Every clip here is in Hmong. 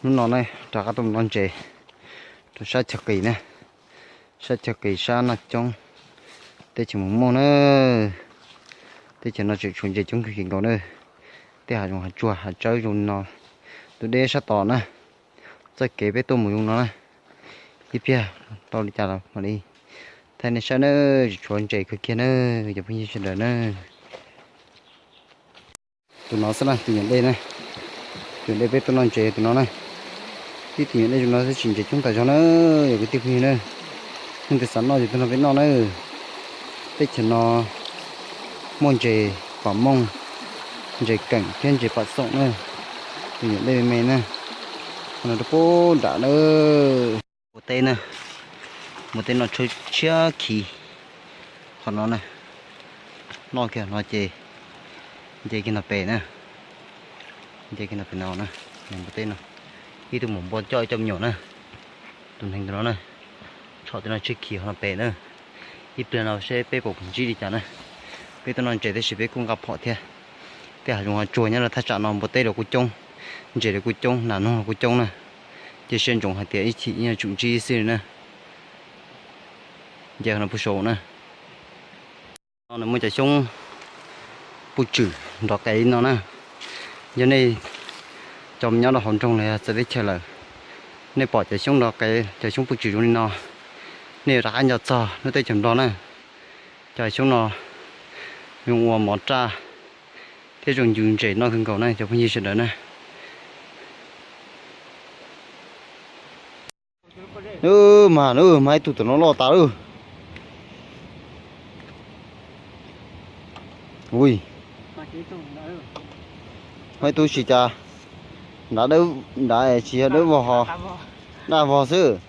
Hnub no ne rov qab tuaj mus noj ntses rau sab chaw qis na, sab chaw qis sab noj coob, teb chaws Moos Mooj na. Teb chaws no tseem tshuav ntses coob kawg nkaus na. Tej hav zoov hav tsuag hav tsawb zoo no, tus deb sab tod na. Txoj kev peb tuaj mus zoo no na, ib pliag tau li cas los mam li thaij nej saib na. Tseem tshuav ntses kawg kiag na, cov phooj ywg sawv daws na. Tus no xwb na, tus nyuam dej na, tus nyuam dej peb tuaj noj ntses tus no na. Tib tus nyuam dej zoo no xwb tsis ntses coob tas zog na, yog kwv tij phooj ywg na. Leej twg xav noj ces tuaj nrog peb noj na. Teb chaws no muaj ntses pam mooj, ntses keem thiab ntses pam xoom na. Tus nyuam dej me me na, qhov no rau pub nram na. Npua teb na, npua teb no tshav tshiab khiv. Qhov no na, noj kiag no ces nce kiag no pem na, nce kiag no pem no na, npua teb no. Ib tug muam npua coj ib co me nyuam na, tus neeg tus no na, tshom tej no tshav khiv qhov no pem na. Ib pliag no seb peb puas ntsib li cas na. Peb tuaj noj ntses tab sis peb kuj nqa phom thiab. Tej hav zoov hav tsuag nyob rau thaj tsam no npua teb los kuj coob, ntses los kuj coob, nas noog los kuj coob na. Cia siab ntsoov hais tias ib chim ib nyuag tsum ntsib xwb na. Nce qhov no pug saum na. No nws muaj cov xyoob puj tswm nrov qev li no na. Yog nej cov nyob rau hauv nroog los yog txawv teb chaws lawm, nej pom cov xyoob nrov qev, cov xyoob puj tswm zoo li no, nej yuav rov qab nco txog lub teb chaws Nplog na. Cov xyoob no zoo ua mov raj thiab zoo ncw ntses noj kawg nkaus na cov phooj ywg sawv daws na. Mas, mas ib tug tom no loj tas lawm. Ui, mas ib tug tsis cas, nrad, nrad tsis yog dawb vog ho, daj vog xwb.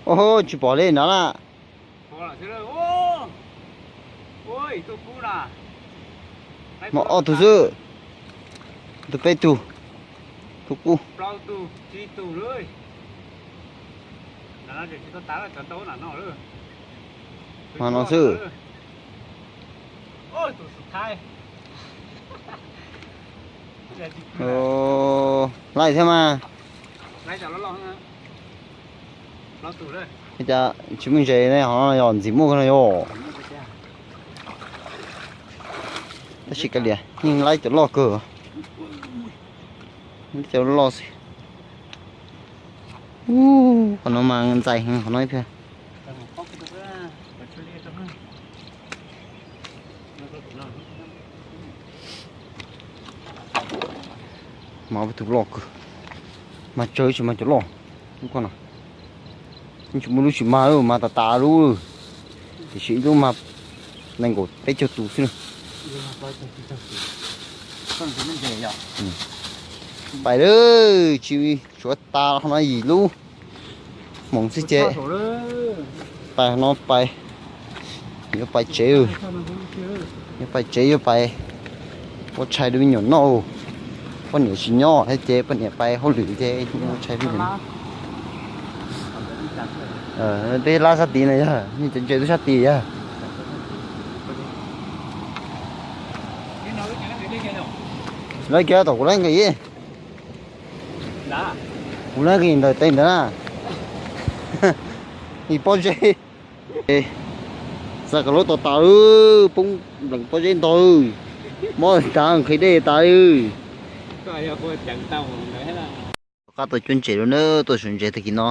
Ub, tsis pom li nrad na. Mas ob tug xwb, tus peb tug, tus kub. Mas no xwb. Laij thiab mas. Cas tsis muaj ntses ne, ho yog ntxim muaj no yog. Tab sis kav liam, yeej laib cov loj kawg. Cov loj xwb. Qhov no mas ntxais heev qhov no ib pliag. Mas tus loj kawg, mas tsawg tsis mas cov loj. Lub ko no tsis muaj lub tsis mag lawm, mas tas tas lub. Tiam sis ib lub mas nees nkaum peb caug tus xwb. Pais lawm, tsis tshuav tas qhov no yim lub hmoov xwb ces. Pais no pais, yuav pais tsev, yuav pais tsev yuav pais ua tshais rau me nyuam noj. Poj niam tsis nyob thiab ces poj niam pais hauj lwm ces ua tshais rau me nyuam. Peb lab sab tid no yog nej cov ntses lub sab tid yog. Lawv kiag tom kuv lawv nqis, kuv lawv nqis ntawm tej ntawd na. Nqis pob zeb, txav kom lub tos tas, poob nplees pob zeb ntog, mob tas nqhis dej tas. Rov qab tuaj cuab ntses lawm na, tuaj suav ntses tag kis no.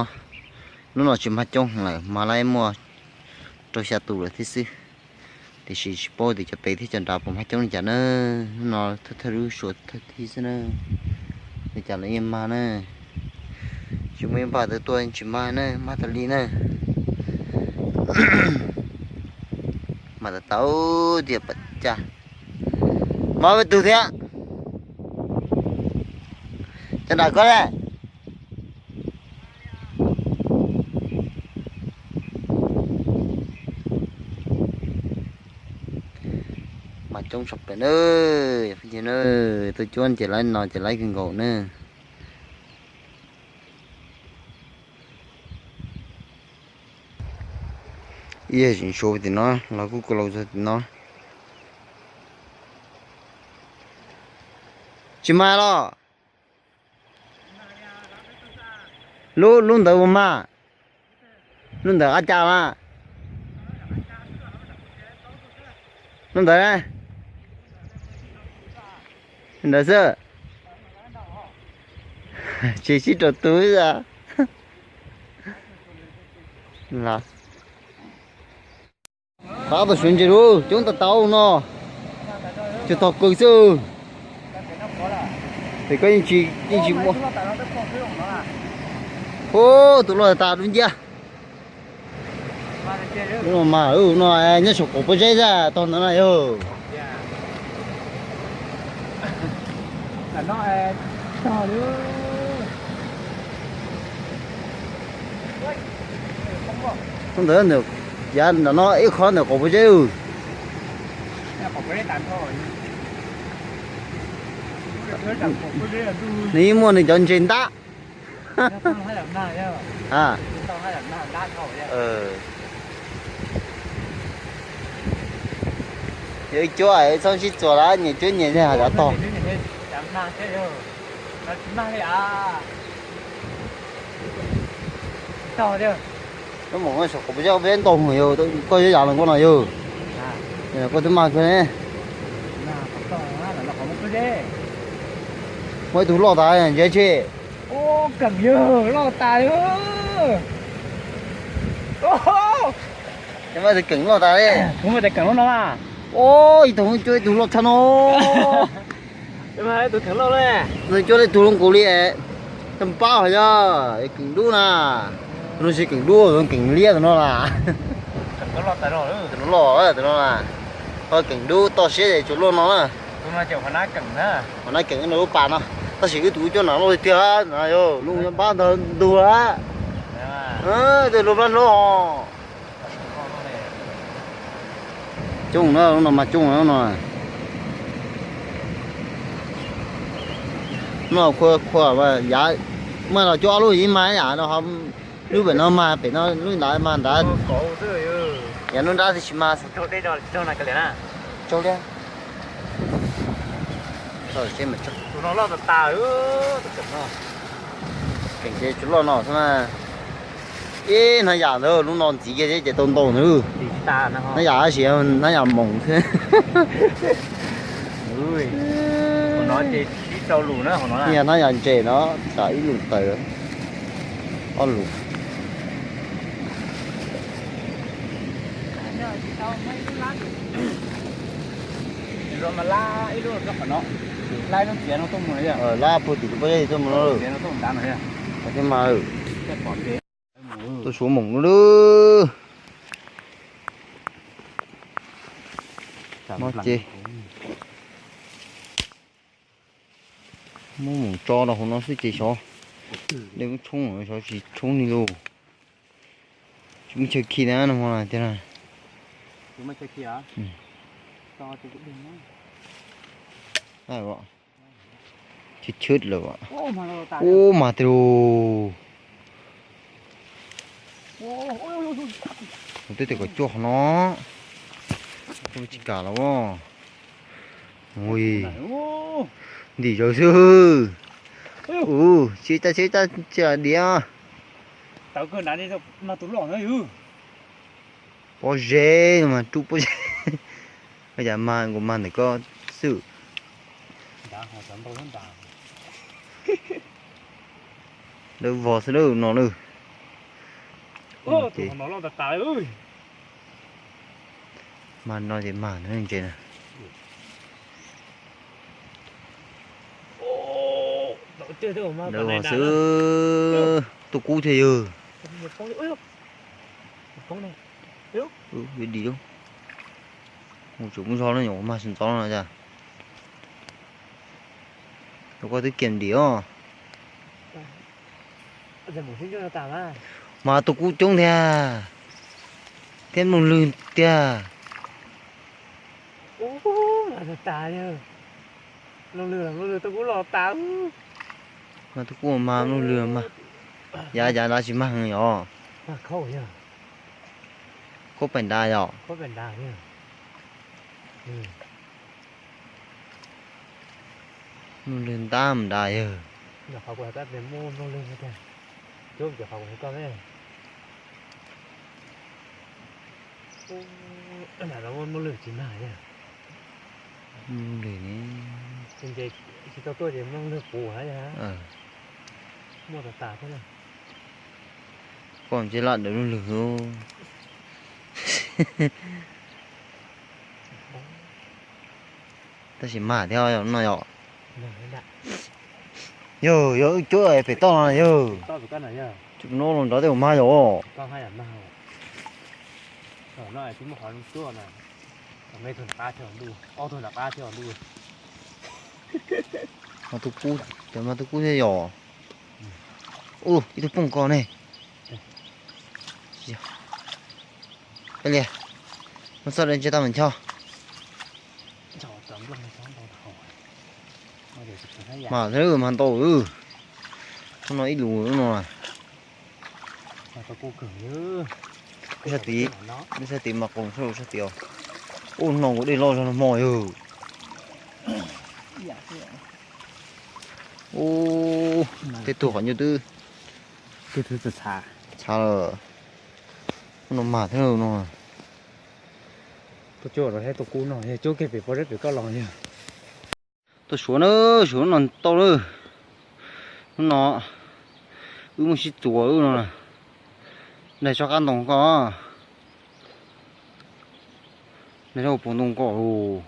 Hnub no tsis mag coob heev lawm, mag laib muaj rau xya tus lawm thiab xwb. Tiam sis tsis paub tias cov pem thiab cov nrad puas mag coob li cas na. Hnub no thawj thawj lub suav thawj thib xwb na. Li cas los yeej mag na. Tsis muaj ib npaj twg tuaj tsis mag na, mag tas li na. Mag tas tau tias pam cas. Mag peb tug thiab. Cov nram koj ne. Coob tshaj plaws na, yog phooj ywg na, tuaj cuab ces laib no ces laib kawg nkaus na. Ib yam tseem suav tim no los kuj kawg laus txog tim no. Tsis mag los? Lub, lub ntawd puas mag? Lub ntawd qab cas mas? Lub ntawd, ntawd xwb. Tsis sib raug tus xwb. Qab tau suav ntses lub coob tas tau no, tsuas tog kawg xwb. Ces koj yeej tsis, yeej tsis muaj. Ub, tus loj tas dub nciab. Lub no mas, no nyob saum qaum pob zeb xwb tog ntawd na yog. Ntawd, yav nram no ib qho ntawm qaum pob zeb. Nws yeej muaj nws cov ntses ntab. Yog ib cuab es txhob sib txuas lawm, nyias cuab nyias li hais tog. Lub mus saum qaum pob zeb peb ntau mus yog koj yuav yam los koj no yog. Koj twb mag kawg ne. Muaj ib tug loj tas ntsia tsi. Keem yog loj tas li. Muaj ib tug keem loj tas li. Ub, ib tug cuab ib tug loj tshaj no. Tus cuab ib tug loj nkaus li, tsis pab hais yog keem dub na. Tus no tsis keem dub, keem liab tus no las. Tus no loj, tus no las. Ho keem dub toj siab es tsuas luaj no na. Hov nab keem no lub pas no, tab sis wb tus cuab no loj tiag tiag no, lub npab ntawd ntug lawm. Tej lub plab hlub ho. Coob na, lub no mas coob no. No khua khua yav, mas los cuab ob lub ib mas yam no, lub pem no mas pem no, lub ntawd mas ntawd. Yav nruab nrab twb tsis mas. Tsaug li. Keem ces tsuas loj no xwb na. Ib hnab yam ntawd lub no ntxiv kiag thiab ces tau ntau ntawd. Hnab yam tab sis hnab yam moos xwb. Hnab yam ntses no tsam ib lus taws, ob lus. Lab puag tim lub pob zeb tuaj mus no. Thiab mas, tuaj suav moos lub. No ces muab moos tso rau hauv no xwb ces xyov dej muab tshoob, xyov tsis tshoob li lauj. Tsis muaj chaw khi na no tiag na. Chwb chwb lawm. Ub, mas tiag lauj. Tus twb tias kom cuaj qhov no, tsis kam los. Ui, ntim zaws xwb. Ub, tsis tas tsis tas tsis diav. Pob zeb mas rub pob zeb. Koj cas mag nkaus mag ntawm koj xwb. Dawb vog xwb lawm no lawm. Mag no ces mag ntses na. Dawb vog xwb. Tuaj kub thiab yawg. Dim lub. Mus tsum muab zog na, nyuam qhuav mag sawv ntxov no cas. Rau koj twb kiag dim os. Mas tus kub coob tiag, thiab mloog lwg tiag. Tas yog, mloog lwg, mloog lwg tuaj kub los tas. Mas tuaj kub mas mloog lwg mas, yav yav dab tsis mag yog. Kub pem nrad yog. Mloog lwg ntab mus nrad yog. Mloog lwg ne. Tsis tau tuaj ces mloog lwg puv muaj tas tas thiab. Koj tsis lam dawm mloog lwg. Tab sis mag thiab no yog. Yog, yog wb cuab pem toj no yog. Tsis no los nrad tej uas mag yog. Mas tus kub, cov mas tus kub thiab yog. Ub, ib tug phooj kos ne. Lia, muab txoj dej ntsia tau mas ncho. Mas thiab mas ntau. Hnub no ib lus no. Sab tid, sab tid mas qoos sab tid. Ub, no kuv dej loj zog no hmo yog. Ub, tej tug qhov ncauj twb txhav lawm. Hnub no mag thiab no. Tuaj cuab rau thiab tuaj kub no yog cuab kiag pem pob zeb pem koj los yog. Tuaj suav na, suav hnub no tau lawm. Hnub no wb muaj sib txuas wb no. Daig tsob qab ntoo koj, daig tsob puag ntoo koj lus.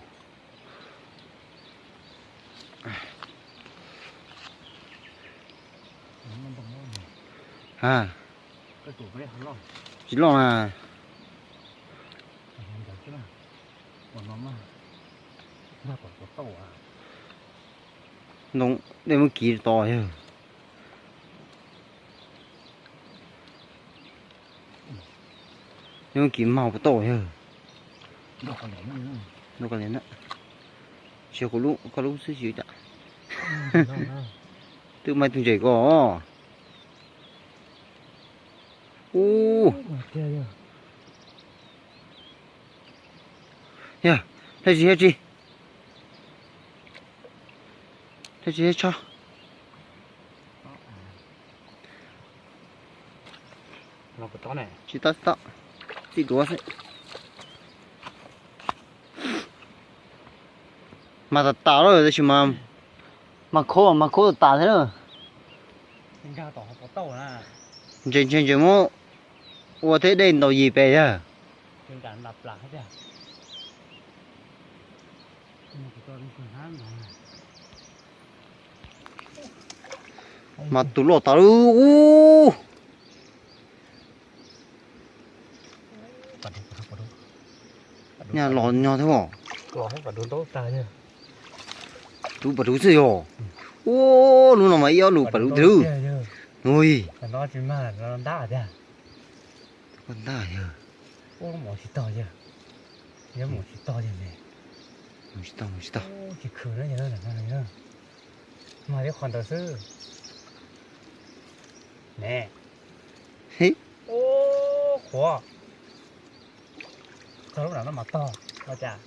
Tsis loj na. Ntoo dej muab kiv to yog. Dej muab kiv mag puas tau yog. Tsis koj lub xwb tsis cas. Twb mas tus ntses ko. Ub, yog, thiaj tsis thiab tsis, thiaj tsis thiab tso. Tsis tau, tsis tau, txij duav xwb. Mas tas tas lawm tab sis mas, mas khub mas khub tas tas thiab lawm. Ntses ntses ntses muab ua thiab dej ntaus yim pes yawg. Mas tus loj tas lawm ub. Nyaj los nyo thiab os. Lub pas dub xwb yog. Ub, lub no mas ib ob lub pas dub twg. Ui, koj ntaj yog. Mus tsis tau, mus tsis tau. Mag li qhov ntawd xwb. Ne. Ub, qhuav. Txog lub no no mas tog, ua cas?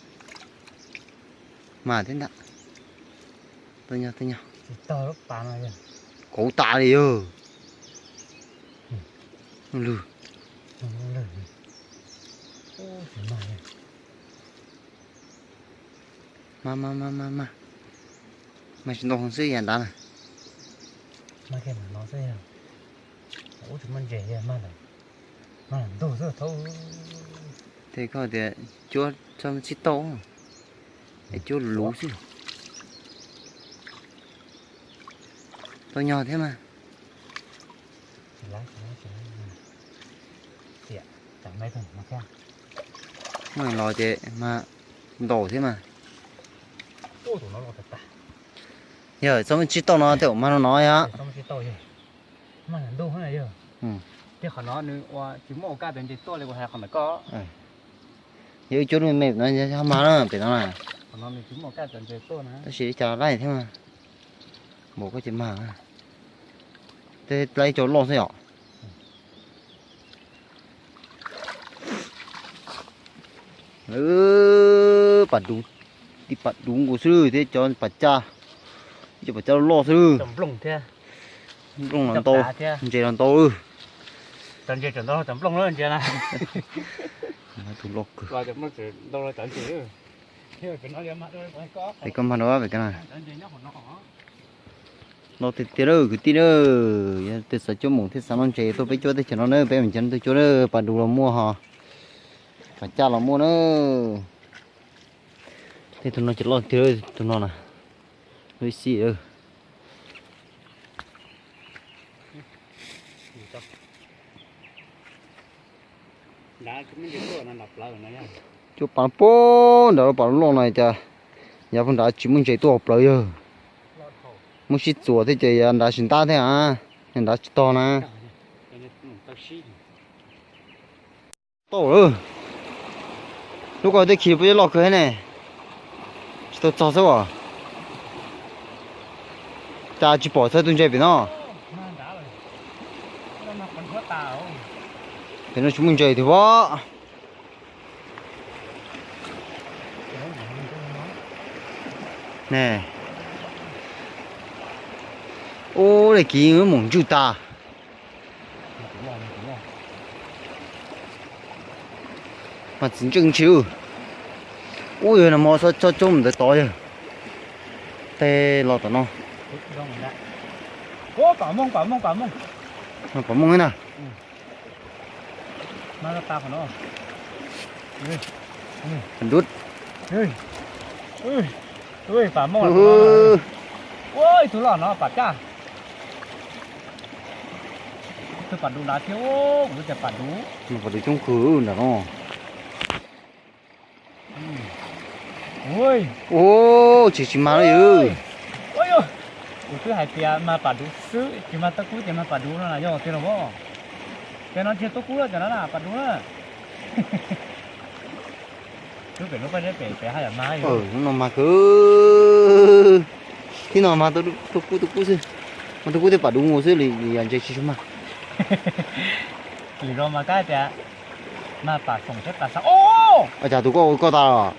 Mas thiab ntag. Tau nyo, tau nyo. Tsis tog lub pas no yog. Kauv tas li yog. Lwg. Mas, mas, mas, mas, mas. Mas tsis ntau heev xwb yam ntawd na. Mas kiag no xwb yog. Ub, tsis muaj ntses yog mas lawm. Mas ntug xwb thaub. Ces koj tias cuab txhob txij tauj, es cuab luv xwb. Tau nyo thiab mas. Muaj los ces mas ntaus thiab mas. Yog txhob txij tauj no tej zaum mas no no yog. Yog cuab lub me me no mas na pem no na. Tab sis li cas laij thiab mas, npaum koj ces mag, tej laij cov loj xwb yom. Pas duv, tib pas duv nkaus xwb thiab cov pas caj, ib cov pas caj loj xwb. Nplooj los ntau, ntses los ntau. Tus loj kawg. Es koj mag rau pem ko na. Los tiag tiag lawm kwv tij na, yog tias xav cuab moos thiab xav noj ntses tuaj peb cuab teb chaws no na, peb meem cov no tuaj cuab na, pas duv los muaj ho, pas caj los muaj na. Tej tus no ces loj tiag, tus no na, lub ib xib. Cuab pas pem nrad lub pas loj no cas yav puag nrad tsis muaj ntses tuaj hauv plawv yog. Muab sib txuas thiab ces yav nrad tsis ntab thiab, yav nrad tsis tog na. Tau lawm. Lub ko tej khi puas loj kawg ne. Tsis tau txog xwb as. Cas tsis pom txog tus ntses pem no. Pem no tsis muaj ntses tiag pab. Ne. Ub, le kiv moom ntswj tas. Mas txiv ntseej ntshis. Ub, yog no mo txhob coob mus ntawd tod yog. Tej los tom no. Pom mooj na. Dub. Ib tug loj no pas caj. Ib tug pas duv nrad thiab, kuv tias pas duv. Pas duv coob kawg nrad no. Ua, tsis tsis mag li. Kuv twb hais tias mag pas duv xwb, tsis mag tuaj kub ces mag pas duv no na yog tiag los as. Ces no tsis tuaj kub lawm cov no na pas duv na. Hnub no mag kawg. Tib no mag tuaj kub tuaj kub xwb, mag tuaj kub thiab pas duv nkaus xwb li, yam ntses tsis tshua mag. Lwm zaus mas kab tias mag pas xoom thiab pas xav. Ua cas tus koj ua koj tas los?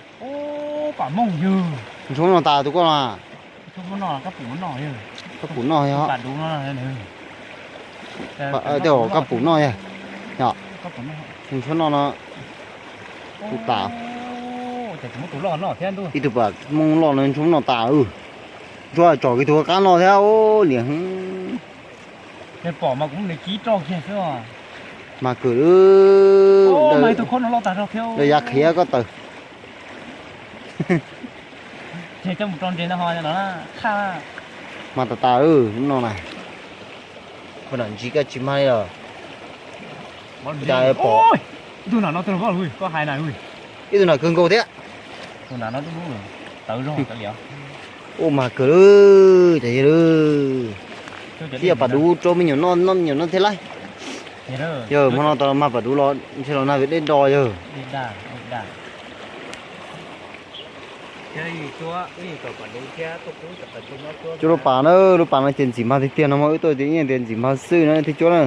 Pas mooj yog. Ntshua no tas tus koj no. Koj pum no yog. Tej zaum koj pum noj yog, yog ntshua no no. Tus tas, ib tug pas mooj loj no ntshua no tas. Ntshua tsom kiag tus qab no thiab liam. Pom mas kuv mus kib roj kiag xwb. Mas kawm lawm, tus khob no loj tas zog thiab, yav qhiav koj taws. Ces coj mus rau ntses no ho no na, qhaj. Mas tas tas lub no na. Poj nam ntsis koj tsis mag li los. Cas pom. Ib tug nam no, koj hais na, ib tug nam kawg nkaus thiab. Tus nam no tawv zog li. Ua mas kawg lawm, cas yog lawm. Ib yam pas duv rau me nyuam noj, noj me nyuam noj thiab lauj. Yog hmo no tau mag pas duv los ntshe los nag vim dej do yog. Cuab lub pas na, lub pas no ces ntxim mag tiag tiag no mas wb tuaj ces ib yam tias ntxim mag xwb na thiaj cuab na.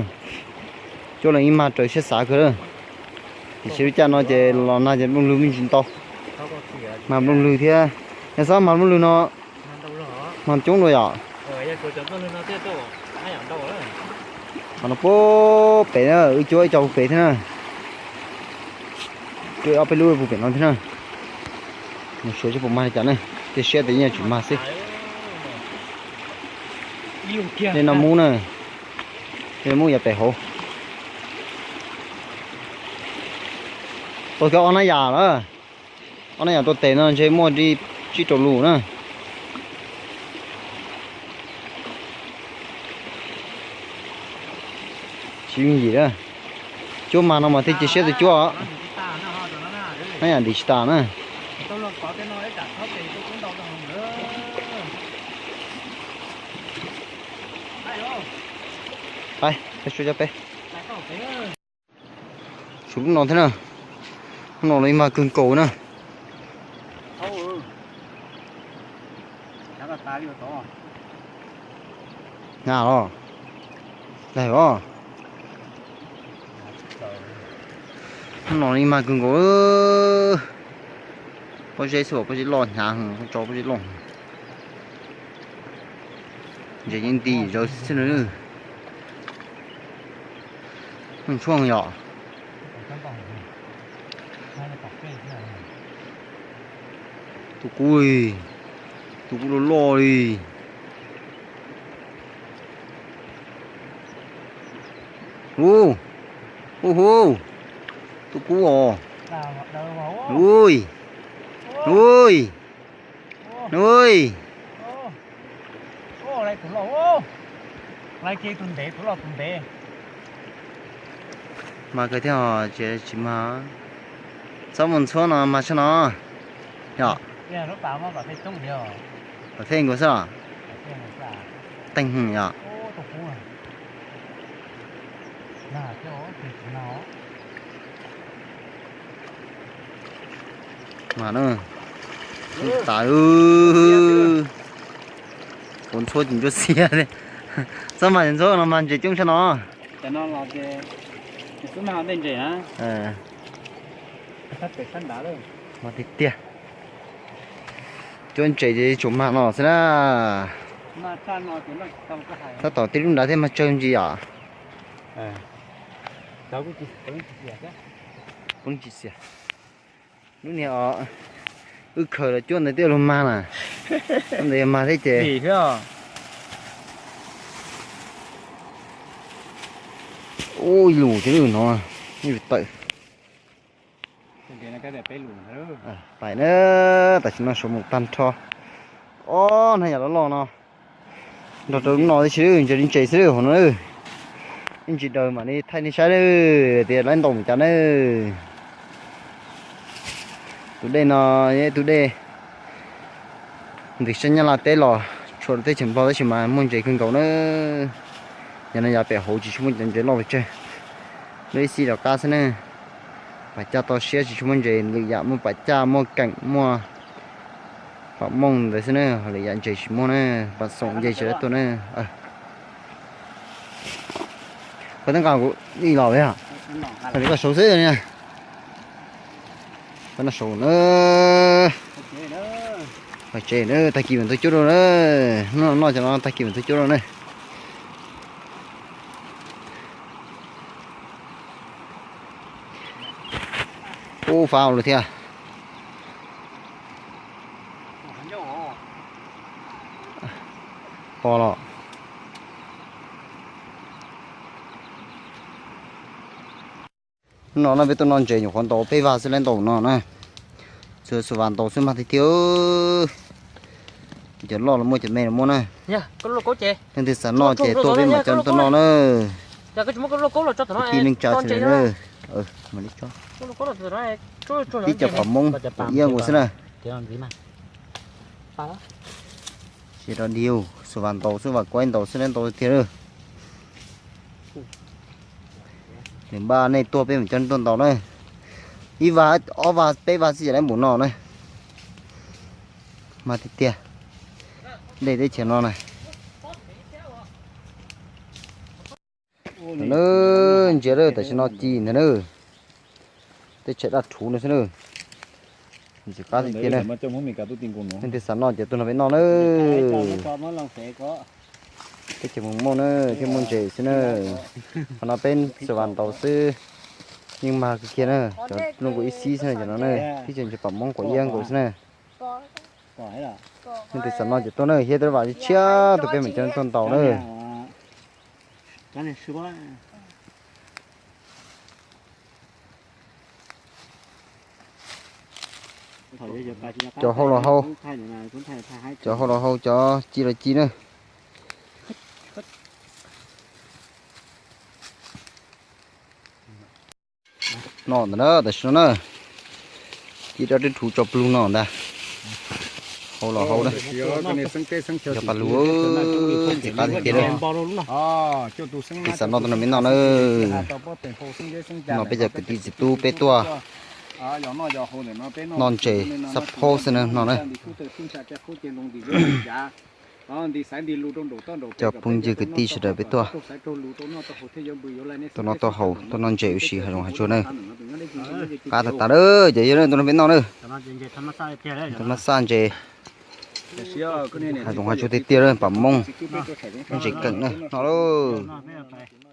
Cuab los ib mag raws siab xav kawg na. Tiam sis lub caij no ces los nag ces nplooj lwg me ntsis ntau. Mag nplooj lwg thiab. Yog xob mag nplooj lwg no mag coob dua yom. Mas no puag pem na, wb cuab ib co puag pem thiab na. Cuab ob peb lub puag pem no thiab na. Mus suav seb puas mag li cas na. Tej siab tias yeej tsis mag xwb. Tej no mub na. Tej mub yav pem hauv. Tau kiag ob nab yam lawm. Ob nab yam rau tes no ntshe muaj li tsib rau lus na. Tsis yooj yim na. Cuab mag no mas thiaj cia siab tus cuab. Nab yam ntim tsis tas na. Peb, peb suav cov peb. Tshuav lub no thiab na. Lub no los ib mag kawg nkaus na. Hnyav los, daig os. Hnub no li mag kawg nkaus. Pob zeb xwb, pob zeb loj hnyav, tso pob zeb loj. Ntses yeej nti zog xwb na. Tshuaj yom. Tus kub li, tus kub loj loj li. Hu, hu hu, tus kub os. Ui, ui, ui. Mag kawg thiab, tsis mag. Txhob mus ntxhuab no mag tshaj no. Yom. Pom thej nkaus xwb os. Teeg yom. Mas na, tas, kuv ntxhuab tsis ntsuab xiab li. Txhob mag ntxhuab no mag ntses coob tshaj no. Mas tiag tiag, cuab ntses ces tsuas mag no xwb na. Tab tom tib lub nrad thiaj mag tsawg ntsis yom. Kuv tsis xiam. Lub niag os, wb khaws los cuab ntawd twb luag mag na. Ntawd yog mag thiab ces. Ub, ib lus thiab no, ib lus tawm. Pais na, tam sim no sawv mus tag nrho. Ob, hnab yam loj loj no. Nrog rau lub no tib si, ntses li ntses xwb hauv no. Ib ntsis daws mam li thaij nej saib tias lawv ntaus mus cas na. Tus dej no yog ib tug dej ntws sab Nyab Laj teb los tshua rau teb chaws Nplog tab sis mas muaj ntses kawg nkaus na. Yog no yog pem hauv tsis tshua muaj cov ntses loj pes tsawg. Lub ib xib rov qab xwb na. Pam caj toj siab tsis tshua muaj ntses, lwm yam muaj pam caj, muaj keem, muaj pam mooj ntawd xwb na, lwm yam ntses tsis muaj na. Pam xoom nce tsis tau tuaj na. Koj twb nqa kuv ib los, koj saud xwb. Koj noj saud na. Tag kis mam tuaj cuab rau na. Hnub no noj cov no tag kis mam tuaj cuab rau na. Ub, fab lawm thiab. Pom los. Hnub no no peb tuaj noj ntses nyuam qhuav ntaus peb vag xwb, lawv ntaus no na. Txhua xu vas ntaus xwb mag tiag tiag. Cov loj los muaj, cov me los muaj na. Leej twg xav noj ces tuaj peb mam coj tuaj noj na. Tib neej tsa tsis li na. Tib cov pom Hmoob iab nkaus xwb na. Tsis rau diu, xu vas ntaus xwb, vas kuaib ntaus xwb, ntaus tiag. Nws npaj nej tuaj peb mam coj tuaj ntaus na. Ib vag, ob vag, peb vag xwb ces lawv npaum no na. Mag tiag tiag. Dej teb chaws no na. Ntsia lawm, tam sim no ci ntag na. Teb chaws daj rhuv no xwb na. Ntxim qab tiag tiag na. Leej twg xav noj ces tuaj nrog peb noj na. Teb chaws Moos Mauj na, thiaj muaj ntses xwb na. Qhov no peb xu vas ntaus xwb, yeej mag kawg kiag na. Cov loj nkaus ib xib xwb na cov no na. Tib cov ntses pom Hmoob quav iab nkaus xwb na. Leej twg xav noj ces tuaj na, thiab tej vam tshiab tuaj peb mam coj tuaj ntaus na. Cov hau los hau, cov hau los hau, cov ci los ci na. Noj ntag na, tam sim no na. Ci rau tib rhuv tso plug no ntag. Hau los hau na. Cov pas lug, ntxim qab tiag tiag na. Leej twg xav noj tuaj nrog peb noj na. No peb cov kwv tij txiv tub peb tuaj noj ntses xab phaub xwb na no na. Cov phooj ywg kwv tij sawv daws peb tuaj, tuaj noj taub hau tuaj noj ntses ua si hav zoov hav tsuag na. Qab tag tas lawm, ces yog tuaj nrog peb noj na. Tus mab xaj ntses hav zoov hav tsuag tiag tiag, pam mooj, ntses keem na, noj lauj.